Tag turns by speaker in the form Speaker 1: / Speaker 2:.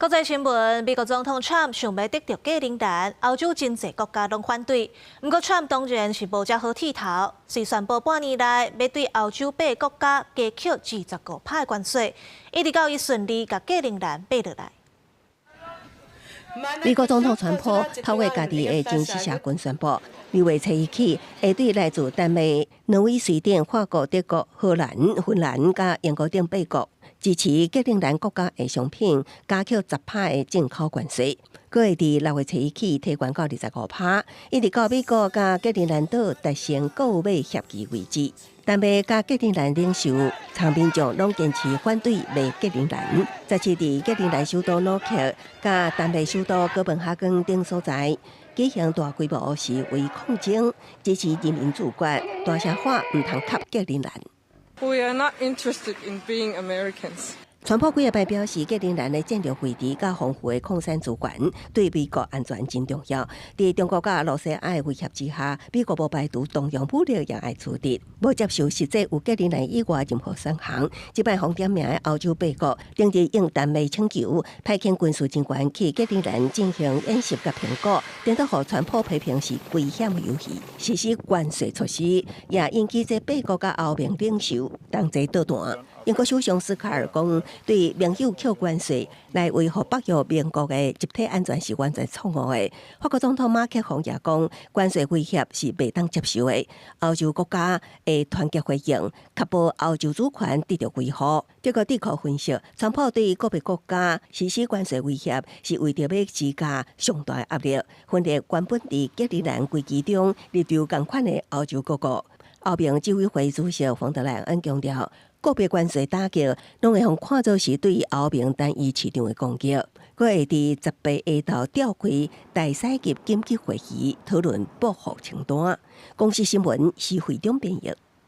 Speaker 1: 國際新聞，美國總統川普想欲得著格陵蘭，歐洲真濟國家攏反對。毋過川普當然是無遮好鐵頭，遂宣布半年內欲對歐洲八个國家加課25%的關稅，一直到伊順利共格陵蘭買落來。
Speaker 2: 美國總統川普透過家己的正式社群宣布，2月初1起會對來自丹麥、挪威、瑞典、法國、德國、荷蘭、芬蘭佮英國等八國支持格陵蘭國家的商品加課10%的進口關稅，閣會佇6月初1起提懸到25%，一直到美國佮格陵蘭島達成購買協議為止。丹麥佮格陵蘭領袖參民眾攏堅持反對賣格陵蘭，17佇格陵蘭首都努克佮丹麥首都哥本哈根等所在舉行大規模示威抗爭，支持人民自決，大聲喊毋通磕格陵蘭。
Speaker 3: We are not interested in being Americans.
Speaker 2: 川普幾仔擺表示，格陵蘭的戰略位置佮豐富的礦產資源對美國安全真重要。佇中國佮俄羅斯的威脅之下，美國無排除動用武力也愛處置，無接受實際有格陵蘭以外任何選項。這擺紅點名的歐洲八國，頂日應丹麥請求，派遣軍事人員去格陵蘭進行演習佮評估，顛倒予川普批評是危險遊戲，實施關稅措施，也引起這八國佮歐盟領袖同齊倒彈。英國首相斯卡爾講，對盟友課關稅來維護北約盟國的集體安全是完全錯誤的。法國總統馬克宏也講，關稅威脅是袂當接受的。歐洲國家會團結回應，確保歐洲主權得著維護。德國智庫分析，川普對個別國家實施關稅威脅，是為著欲施加上大壓力，分裂原本佇格陵蘭危機中立場仝款的歐洲各國。歐盟執委會主席馮德萊恩強調，個別關稅打擊，攏會予看做是對歐盟單一市場的攻擊。閣會佇18下晝召開大使級緊急會議，討論報復清單。公視新聞施惠中編譯。